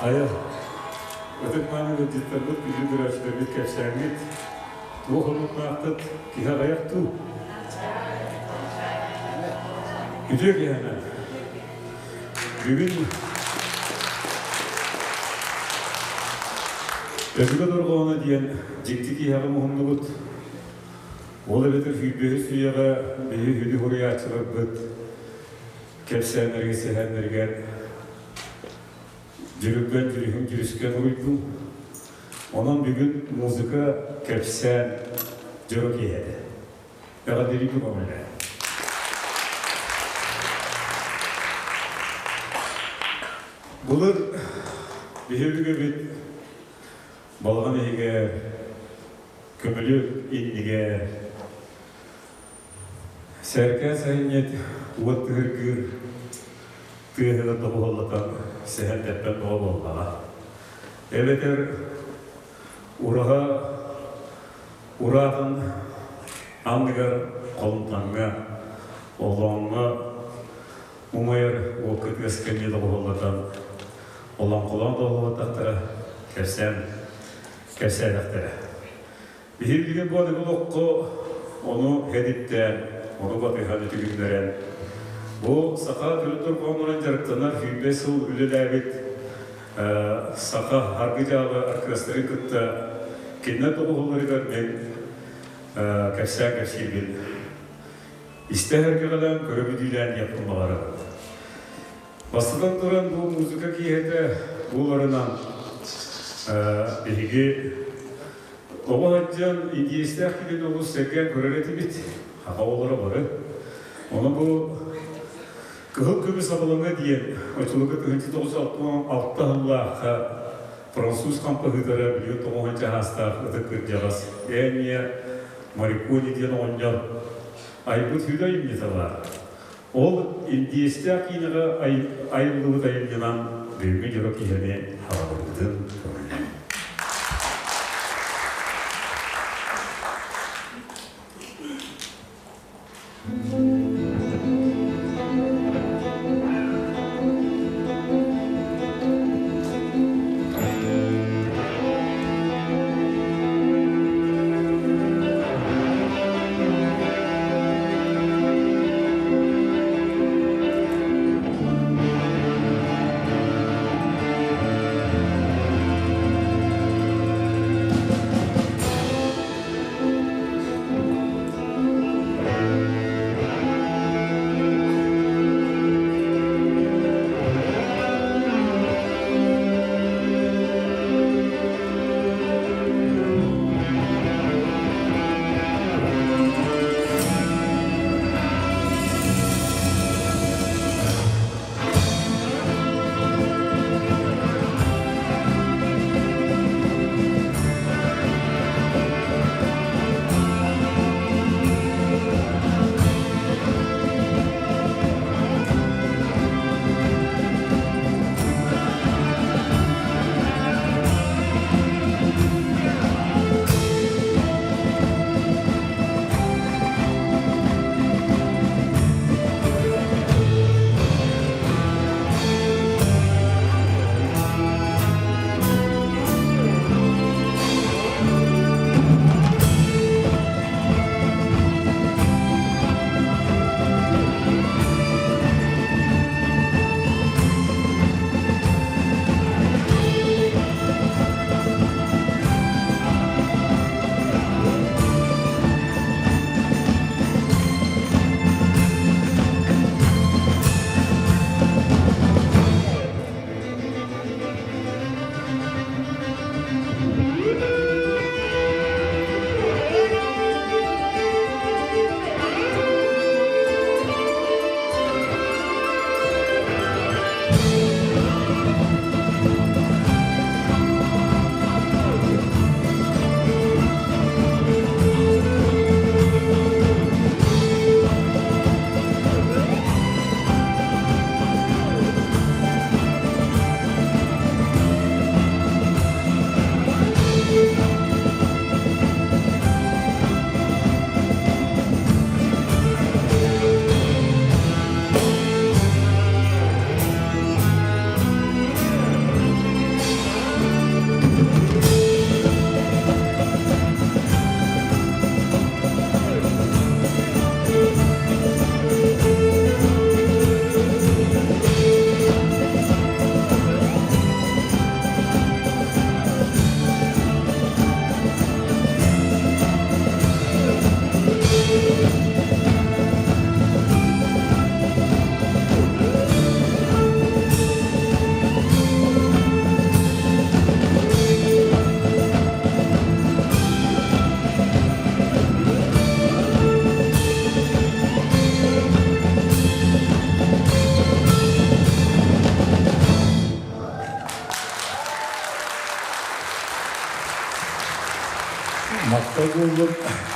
Хайа, ытык-мааны ыалдьыттарбыт, күндү көрөөччүлэрбит кэпсээҥҥит, туох омуннааххыт, киһи аҕыйах дуу? Үтүө киһинэн. Бүгүн Өбүгэ дорҕооно диэн дьикти киһиэхэ муһуннубут. Ол эбэтэр сүүрбэһис үйэҕэ биһи үһүнү суруйааччыларбыт кэпсээннэригэр, сэһэннэригэр дьүрүлгэн дьүрүһүн дьүрүскэн уруйдум. Онон бүгүн музыка, кэпсээн дьоро киэһэтэ. Эҕэрдэлиибин көҥүллээ. Былыр биһи өбүгэбит балаҕан иһигэр, көмүлүөк иннигэр Сэркээ сэһэнньит уот тыһыргыыр тыаһыгар доҕуһуоллатан сэһэн тэппэт оҕо буоллаҕа. Эбэтэр ураһа ураатын анныгар холумтаҥҥа, олооҥҥо умайар уокка тыаска эмиэ доҕуһуоллатан олоҥхолоон доҕуһуоллаттахтара кэпсээн кэпсээтэхтэрэ. Биһиги билигин бу аныгы олоххо ону хэдиттээн, ону батыһан үтүгүннэрэн, бу саха төрүт дорҕоонунан дьарыктанар 25 сыл үлэлээбит саха аргы-дьаалы аркыастырын кытта кинилэр доҕуһулларыгар мин кэпсээн кэпсиирбин истэ сэргэҕэлээн, көрө бүдүүлээн диэхпин баҕарабын. Бастатан туран, бу музыка киэһэтэ буоларынан биһиги Оҕо сылдьан индиэстээх киһини олус сэргээн көрөр этибит, саха оҕолоро бары. Ону бу Кыһыл көмүс абылаҥа диэн оччолорго 1966 сыллаахха француз хампаһыытара билигин тоҕуһун чаһаастаах ытык кырдьаҕас Энниа Марикони диэн оҕонньор айбыт сүдү айымньыта баар. Ол индиэстээх киинэҕэ айыллыбыт айымньынан бүгүҥҥү дьоро киһини хаалларбытын көҥүллээн. Махтал буоллун.